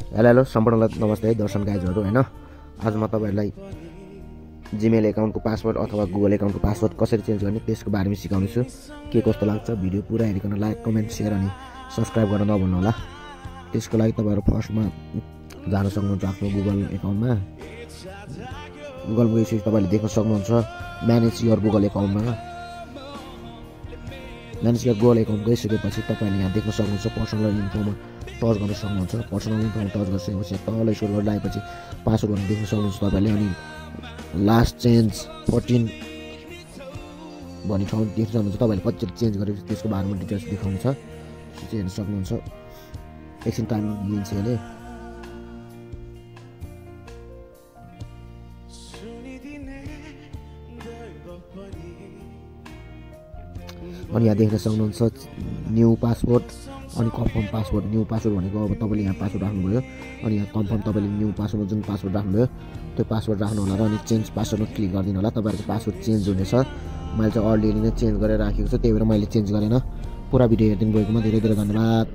Hello सम्पूर्णलाई नमस्ते दर्शन गाइजहरू हैन। आज म तपाईहरुलाई जीमेल एकाउन्टको पासवर्ड अथवा गुगल एकाउन्टको पासवर्ड कसरी चेन्ज गर्ने त्यसको बारेमा सिकाउने छु। के कस्तो लाग्छ भिडियो पुरा हेरिकन लाइक कमेन्ट शेयर अनि सब्स्क्राइब गर्न नभुल्नु होला। त्यसको लागि तपाईहरु फर्स्टमा जान सक्नुहुन्छ आफ्नो गुगल एकाउन्टमा। गुगलमा गएपछि तपाईले देख्न सक्नुहुन्छ म्यानेज योर गुगल एकाउन्टमा। म्यानेज योर गुगल एकाउन्ट गइसकेपछि तपाईले यहाँ देख्न सक्नुहुन्छ पर्सनल इन्फोमा टच गर्न सक्नुहुन्छ। पर्सनल इन्फोमा टच गरिसकेपछि तल स्क्रोल गर्दै आएपछि पासवर्ड भन्ने देख्न सक्नुहुन्छ तपाईले। अनि लास्ट चेन्ज 14 भन्ने ठाउँ देख्न सक्नुहुन्छ। तपाईले कति चेन्ज गरेपछि त्यसको बारेमा डिटेल्स देखाउँछ, त्यो हेर्न सक्नुहुन्छ। एकछिन टाइम लिन्छ यसले। अनि यहाँ देख्न सक्नुहुन्छ न्यू पासवर्ड अनि कन्फर्म पासवर्ड। न्यू पासवर्ड भनेको अब तपाईले यहाँ पासवर्ड राख्नुभयो अनि यहाँ कन्फर्म तपाईले न्यू पासवर्ड जुन पासवर्ड राख्नुभयो त्यो पासवर्ड राख्नु होला र अनि चेन्ज पासवर्डमा क्लिक गरिदिनु होला। तपाईहरुको पासवर्ड चेन्ज हुनेछ। मैले चाहिँ अलरेडी नै चेन्ज गरेर राखेको छु, त्यही भएर मैले चेन्ज गरेन। पुरा भिडियो हेर्दिनु भएकोमा धेरै धेरै धन्यवाद।